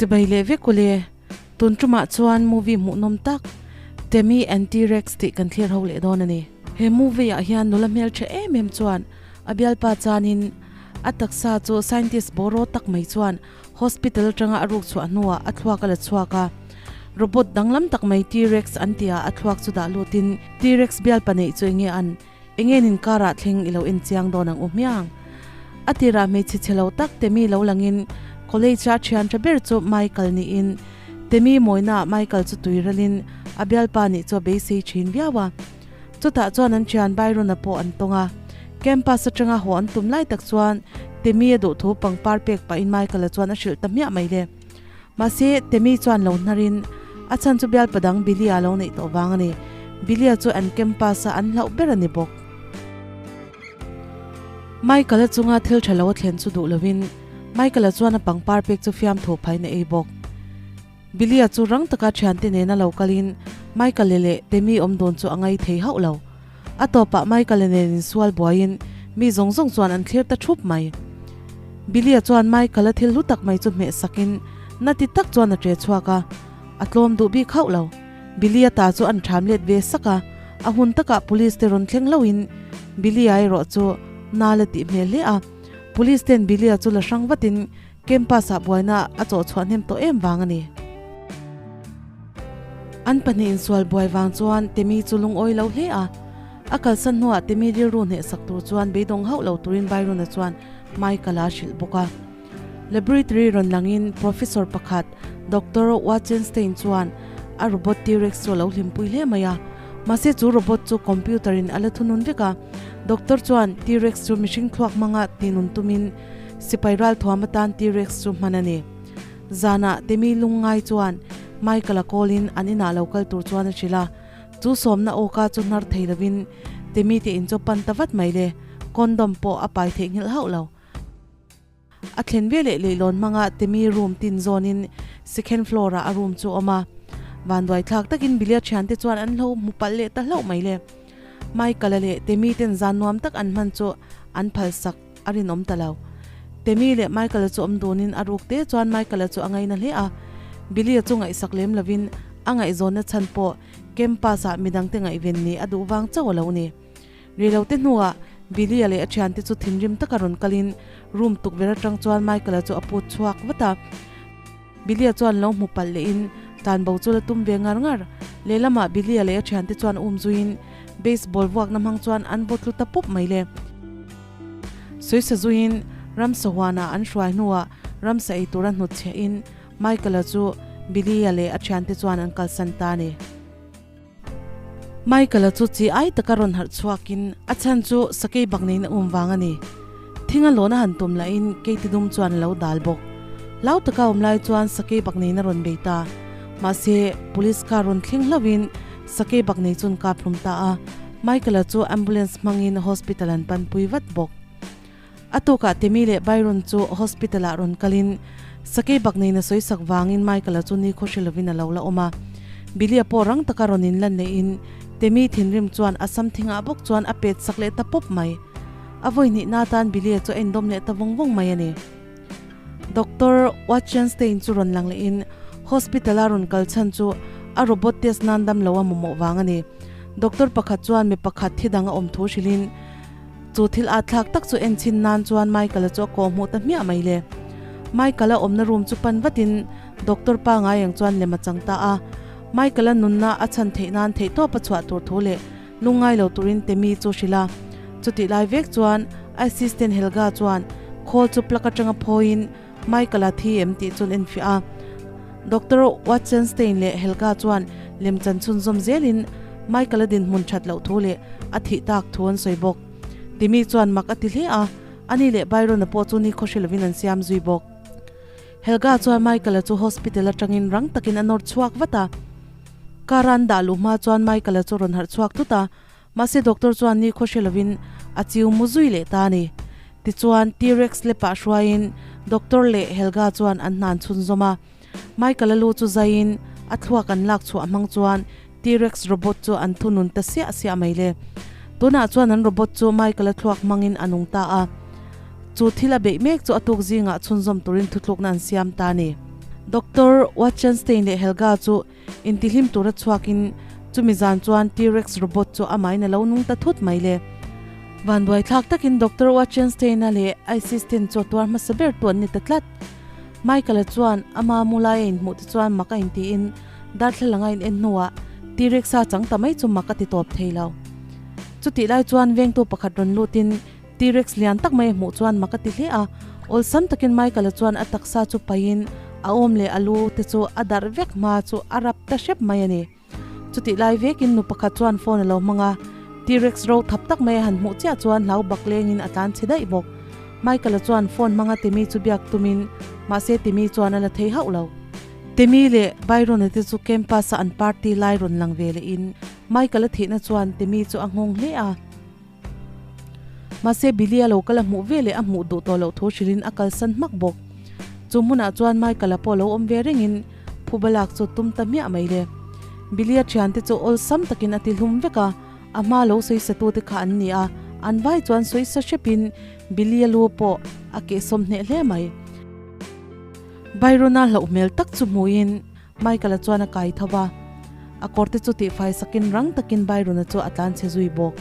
Chibai leh vek ule, tun tumah chuan movie hmuhnawm tak Temi and T-Rex tih kan thlir ho leh dawn a ni. He movie ah hian nula hmeltha em em chuan a bialpa chanin a taksa chu scientist bawraw tak mai chuan hospital atanga a ruk chhuah hnuah a thluak a la chhuak a. Robot danglam tak mai T-Rex an tih ah a thluak chu dah lutin T-Rex bialpa neih chu enge an Enge nin karah thleng i lo en chiang dawn ang u hmiang? A tirah hmeichhe chhe lo tak Temi lo langin college a thian tha ber chu Michael niin Temi mawinaah Michael chu tui ralin a bialpa nih chu a beisei thin viau a. Chutah chuan an thian Byron-a pawh an tawng a. Campus atanga haw an tum lai tak chuan Temi a duhthu pangpar pek pahin Michael-a chuan a hrilh ta hmiah mai le. Mahse, Temi chuan lo hnarin a chhan chu bialpa dang Billy-a lo neih tawh vang a ni. Billy-a chu an campus-a an hlauh ber a ni bawk. Michael-a chunga thil tha lo a thlen chu duh lovin Michael-a chuan a pangpar pek chu fiamthu phaiin a ei bawk. Billy-a chu rang taka thiante nena lo kalin Michael-a leh Temi awm dawn chu a ngai thei hauh lo. A tawpah Michael-a nen insual buaiin mi zawng zawng chuan an thlir ta thup mai. Billy-a chuan Michael-a thil hlu tak mai chu hmeh sakin na ti tak chuan a ṭe chhuak a, a tlawm duh bik hauh lo. Billy-a ta chu an ṭham let ve sak a, a hun takah police te rawn thleng loin Billy-a erawh chu na la tih hmel hle a. Police ten Billy-a chu la hrang vatin Campus-ah buaina a chawh chhuah hnem tawh em vang a ni. An pahnih insual buai vang chuan Temi chu lungawi lo hle a. A kalsan hnuah Temi rilru hnehsak tur chuan beidawng hauh lo turin Byron-a chuan Michael-a a hrilh bawk a. Laboratory rawn langin Professor pakhat Doctor Wachenstein chuan a robot T-Rex chu a lo hlimpui hle mai a. Mahse chu robot chu computer-in a la thunun vek a. Doctor chuan T-Rex chu mihring thluak hmanga tinun tumin Sipai ralthuam atan T-Rex chu hman a ni. Zanah Temi lungngai chuan Michael-a call-in an inah lo kal tur chuan a hrilh a. Chu sawmna awka chu hnar thei lovin Temi te in chu pan ta vat mai le, condom pawh a pai theihnghilh hauh lo. A thlen veleh leihlawn hmanga Temi room tin zawnin second floor-ah a room chu a awm a. Vanduai thlak takin Billy-a thiante chuan an hlo hmu palh leh ta hlauh mai le. Michael-a leh Temi ten zan nuam tak an hman chu an phalsak. A rinawm ta lo. Temi leh Michael-a chu awm dunin a ruk te chuan Michael-a chu a ngaina hle a. Billy-a chu ngaihsak lem lovin a ngaihzawnna chhan pawh campus-ah midangte ngaihven ni a duh vang chauh a lo ni. Reilote hnuah Billy-a leh a thiante chu thinrim taka rawn kalin room tukverh atang chuan Michael-a chu a put chhuak vat a. Billy-a chuan lo hmu palh lehin tlanbo chu la tum ve ngar ngar. Lehlamah Billy-a leh a thiante chuan um zuiin baseball vuakna hmang chuan an vaw tlu ta pup mai le. Sawi zuiin ramsa huanah an hruai hnuah ramsa ei tura hnut chhiahin Michael-a chu Billy-a leh a thiante chuan an kalsan ta a ni. Michael-a chu chi ai taka rawn harh chhuakin a chhan chu sakei bak neiin a um vang a ni. Thing a lawn a han tum lahin Katie dum chuan a lo dal bawk. Hlau taka a awm lai chuan sakei bak neiin a rawn bei ta. Mahse, police car rawn thleng hlauhin sakei bak nei chuan kap hlum ta a. Michael-a chu ambulance hmangin hospital an panpui vat bawk. A tukah Temi leh Byron chu hospital ah rawn kalin sakei bak neiin a sawi sak vangin Michael-a chu nikhaw hre lovin a lo la awm a. Billy-a pawh rang taka rawn inlan lehin Temi thinrim chuan a sam thingah bawk chuan a pet sak leh ta pawp mai. A vawi hnihna atan Billy-a chu a indawm leh ta vawng vawng mai a ni. Doctor Watchenstein chu rawn lang lehin hospital a rawn kal chhan chu a robot test nan dam lo a mamawh vang a ni. Doctor pakhat chuan mi pakhat thi dang a awm thu hrilhin, Chu thil at thlak tak chu en chhin nan chuan Michael-a chu a kawh hmuh ta hmiah mai le. Michael-a awmna room chu pan vatin doctor pangai ang chuan lem a chang ta a. Michael-a nunna a chhan theih nan theihtawp a chhuah tur thu leh lungngai lo turin Temi chu hrilh a. Chutih lai vek chuan assistant Helga chuan khawl chu plug atanga phawiin Michael-a thi em tih chuan enfiah a. Doctor Watchenstein leh Helga chuan lemchan chhunzawm zelin Michael-a dinhmun that loh thu leh a thih tak thu an sawi bawk. Timi chuan mak a ti hle a, ani leh Byron-a pawh chu nikhaw hre lovin an siam zui bawk. Helga chuan Michael-a chu hospital atangin rang takin a nawr chhuak vat a. Car a an dah luh hma chuan Michael-a chu rawn harh chhuak thut a, mahse doctor chuan nikhaw hre lovin a chiu mu zui leh ta a ni. Tichuan T-Rex lepah hruaiin doctor leh Helga chuan an hnan chhunzawm a. Michael-a lu chu zaiin a thluak an lak chhuah hmang chuan T-Rex robot chu an thunun ta siah siah mai le. Tunah chuan an robot chu Michael-a thluak hmangin a nung ta a. Chu thil a beih mek chu a tuk zingah chhunzawm turin thuthlukna an siam ta a ni. Doctor Watchenstein leh Helga chu intihlim tura chhuakin chumi zan chuan T-Rex robot chu amahin a lo nung ta thut mai le. Vanduai thlak takin Doctor Watchenstein-a leh assistant chu a tuar hmasa ber tu an ni ta tlat. Michael-a chuan ama mu lai a inhmuh te chuan mak a intiin darthlalang a in en hnuah T-Rex-a chang ta mai chu mak a ti tawp thei lo. Chutih lai chuan vengtu pakhat rawn lutin T-Rex lian tak mai a hmuh chuan mak a ti hle a, awlsam takin Michael-a chuan a taksa chu paihin a awm leh a lu te chu a darh vek hma chu a rap ta hrep mai a ni. Chutih lai vekin nu pakhat chuan phone a lo hmang a, T-Rex ro thap tak mai a han hmuh chiah chuan hlau bak lengin a tlan chhe daih bawk. Michael-a chuan phone hmanga Timmy chu biak tumin mahse Timmy chuan a la thei hauh lo. Timmy leh Byron-a te chu campus-a an party lai rawn lang ve lehin Michael-a thihna chuan Timmy chu a nghawng hle a. Mahse Billy a lo kal a hmuh ve leh a hmuh duh tawh loh thu hrilhin a kalsan hmak bawk. Chu hmunah chuan Michael-a pawh lo awm ve rengin phuba lak chu tum ta hmiah mai le. Billy-a thiante chu awlsam takin a ti hlum vek a, a hma lo sawisatute kha an ni a, an vai chuan sawisa hrepin Billy-a lu pawh a kehsawm hneh hle mai. Byron-a hlauh hmel tak chu hmuhin Michael-a chuan a kai tho va, a kawrte chu tihfai sakin rang takin Byron-a chu a tlan chhe zui bawk.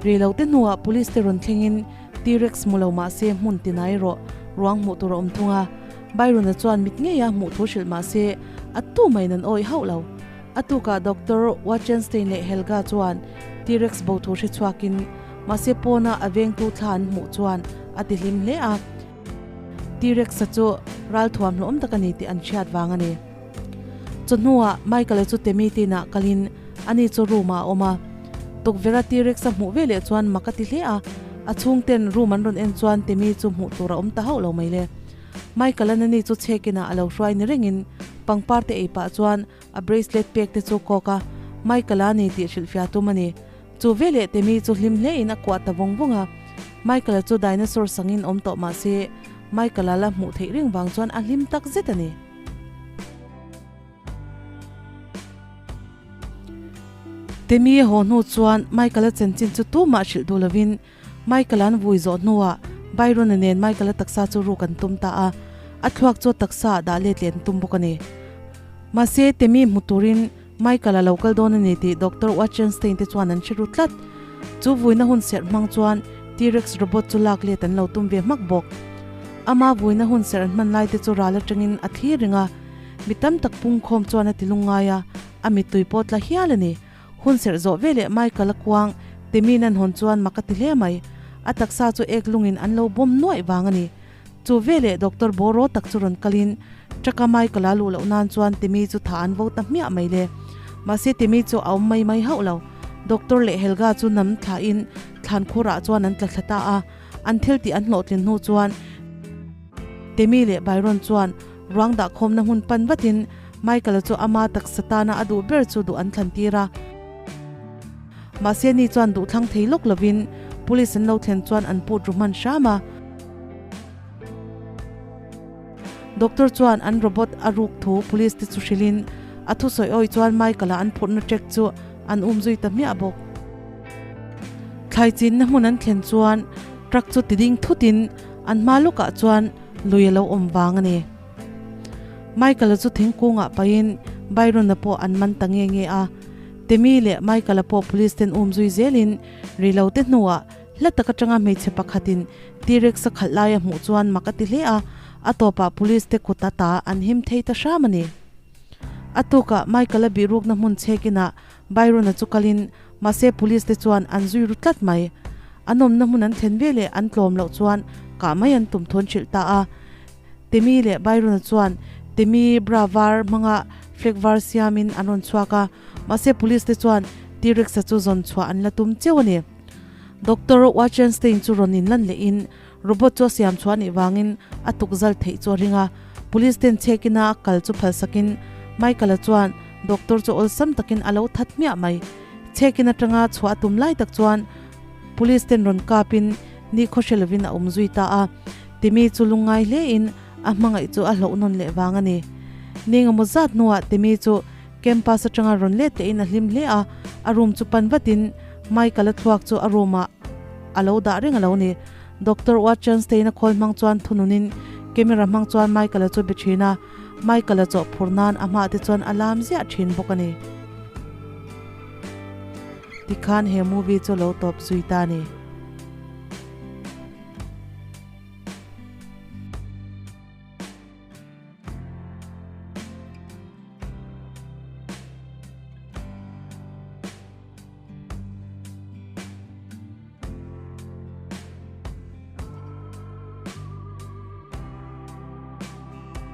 Reilote hnuah police te rawn thlengin T-Rex hmu lo mah se hmun tinai erawh ruang hmuh tur a awm thung a, Byron-a chuan mit ngeia hmuh thu hrilh mah se a tu maiin an awih hauh lo. A tukah Doctor Wachenstein leh Helga chuan T-Rex bo thu hre chhuakin mahse pawna a vengtu thla an hmuh chuan a ti hlim hle a. T-Rex-a chu ralthuam hlawm tak a ni tih an hriat vang a ni. Chawhnuah Michael-a chu Temi tinah kalin ani chu room-ah a awm a. Tukverha T-Rex-a hmuh ve leh chuan mak a ti hle a, a chhungten room an rawn en chuan Temi chu hmuh tur a awm ta hauh lo mai le. Michael-a'n ani chu chhekinah a lo hruai ni rengin pangpar te ei pah chuan a bracelet pek te chu kawk a, Michael-a a ni tih hrilhfiah tum a ni. Chu veleh Temi chu hlim hlein a kuah ta vawng vawng a. Michael-a chu dinosaur sangin awm tawh mah se, Michael-a la hmuh theih reng vang chuan a hlim tak zet a ni. Temi a haw hnu chuan Michael-a chanchin chu tumah hrilh duh lovin Michael-a'n vui zawh hnuah Byron-a nen Michael-a taksa chu ruk an tum ta a, a thluak chu a taksa ah dah let leh an tum bawk a ni. Mahse, Temi hmu turin Michael-a lo kal dawn a ni tih Doctor Wachenstein te chuan an hre ru tlat. Chu vuina hun serh hmang chuan T-Rex robot chu lak let an lo tum ve hmak bawk. Ama vuina hun serh an hman lai te chu ral atangin a thlir reng a, mi tam tak pungkhawm chuan a ti lungngai a, a mittui pawh tla hial a ni. Hun serh zawh veleh Michael-a kuang Temi'n an hawn chuan mak a ti hle mai. A taksa chu ek lungin an lo bawm nuaih vang a ni. Chu veleh Doctor Boro tak chu rawn kalin truck-a Michael-a luh loh nan chuan Timmy chu tha an vo ta hmiah mai le. Mahse Timmy chu a awm mai mai hauh lo. Doctor leh Helga chu nam thlahin thlan khurah chuan an tla thla ta a. An thil tih an hlawhtlin hnu chuan Timmy leh Byron chuan ruang dahkhawmna hmun pan vatin Michael-a chu ama taksa tana a duh ber chu duh an thlan tir a. Mahse ni chuan duh thlang thei lawk lovin police an lo thlen chuan an put ru hman hram a. Doctor chuan an robot a ruk thu police te chu hrilhin a thusawi awi chuan Michael-a an phurhna track chu an um zui ta hmiah bawk. Thlai chinna hmun an thlen chuan truck chu ti ding thutin an hma lawkah chuan lui a lo awm vang a ni. Michael-a chu thingkungah pahin Byron-a pawh an man ta nge nge a. Temi leh Michael-a pawh police ten um zui zelin rilo te hnuah hla tak atanga hmeichhe pakhatin T-Rex a khalh lai a hmuh chuan mak a ti hle a, a tawpah police te kut a ta an him thei ta hram a ni. A tukah Michael-a bihrukna hmun chhekinah Byron-a chu kalin mahse police te chuan an zui ru tlat mai. An awmna hmun an thlen veleh an tlawm loh chuan kah mai an tum thawn hrilh ta a. Temi leh Byron-a chuan Temi bra var hmanga flag var siamin an rawn chhuak a, mahse police te chuan T-Rex-a chu zawn chhuah an la tum cheu a ni. Doctor Wachenstein chu rawn inlan lehin robot chu a siam chhuah anih vangin a tuk zal theih chu a ring a, police ten chhekina a kal chu phalsakin Michael-a chuan doctor chu awlsam takin a lo that hmiah mai. Chhekin atanga chhuah a tum lai tak chuan police ten rawn kapin ni khawhre lovin a awm zui ta a. Timi chu lungngai hlein a hmangaih chu a hlauh nawn leh vang a ni. Ni engemaw zat hnuah Timi chu campus atanga rawn let lehin a hlim hle a, a room chu pan vatin Michael-a thluak chu a room-ah a lo dah reng a lo ni. Doctor Watchenstein-a khawl hmang chuan thununin camera hmang chuan Michael-a chu be thin a. Michael-a chawh phur nan a hmah te chuan a lam ziah thin bawk a ni. Tikhan he movie chu lo tawp zui ta ni.